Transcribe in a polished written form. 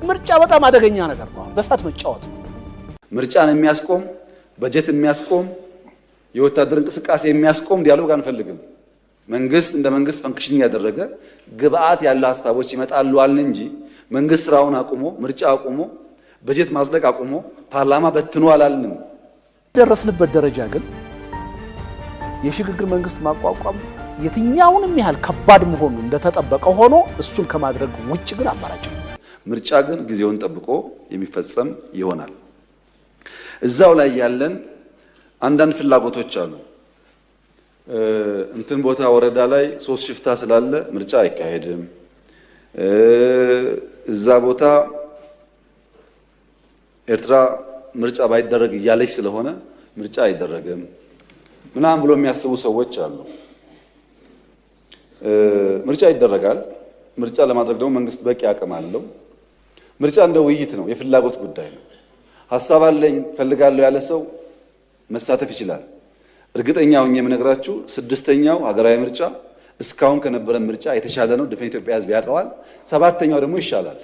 ምርጫ በጣም አደገኛ ነገር ነው። በእሳት መጫወት ነው። ምርጫን የሚያስቆም፣ በጀት የሚያስቆም፣ የወታደር እንቅስቃሴ የሚያስቆም dialogue አንፈልግም። መንግስት እንደ መንግስት function እያደረገ ግብአት ያለው ሀሳቦች ይመጣሉ አልን እንጂ መንግስት ስራውን አቁሞ፣ ምርጫ አቁሞ፣ በጀት ማጽደቅ አቁሞ፣ ፓርላማ በትኖ አላልንም። ደረስንበት ደረጃ ግን የሽግግር መንግስት ማቋቋም የትኛውንም ያህል ከባድ መሆኑ እንደተጠበቀ ሆኖ እሱን ከማድረግ ውጭ ግን አማራጭ ነው። ምርጫ ግን ጊዜውን ጠብቆ የሚፈጸም ይሆናል። እዛው ላይ ያለን አንዳንድ ፍላጎቶች አሉ። እንትን ቦታ ወረዳ ላይ 3 ሽፍታ ስላለ ምርጫ አይካሄድም። እዛ ቦታ ኤርትራ ምርጫ ባይደረግ እያለች ስለሆነ ምርጫ አይደረግም ምናምን ብሎ የሚያስቡ ሰዎች አሉ። ምርጫ ይደረጋል። ምርጫ ለማድረግ ደግሞ መንግስት በቂ አቅም አለው። ምርጫ እንደ ውይይት ነው፣ የፍላጎት ጉዳይ ነው። ሀሳብ አለኝ ፈልጋለሁ ያለ ሰው መሳተፍ ይችላል። እርግጠኛ ሆኜ የምነግራችሁ 6ኛው ሀገራዊ ምርጫ እስካሁን ከነበረ ምርጫ የተሻለ ነው። ድፍን ኢትዮጵያ ሕዝብ ያውቀዋል። 7ኛው ደግሞ ይሻላል።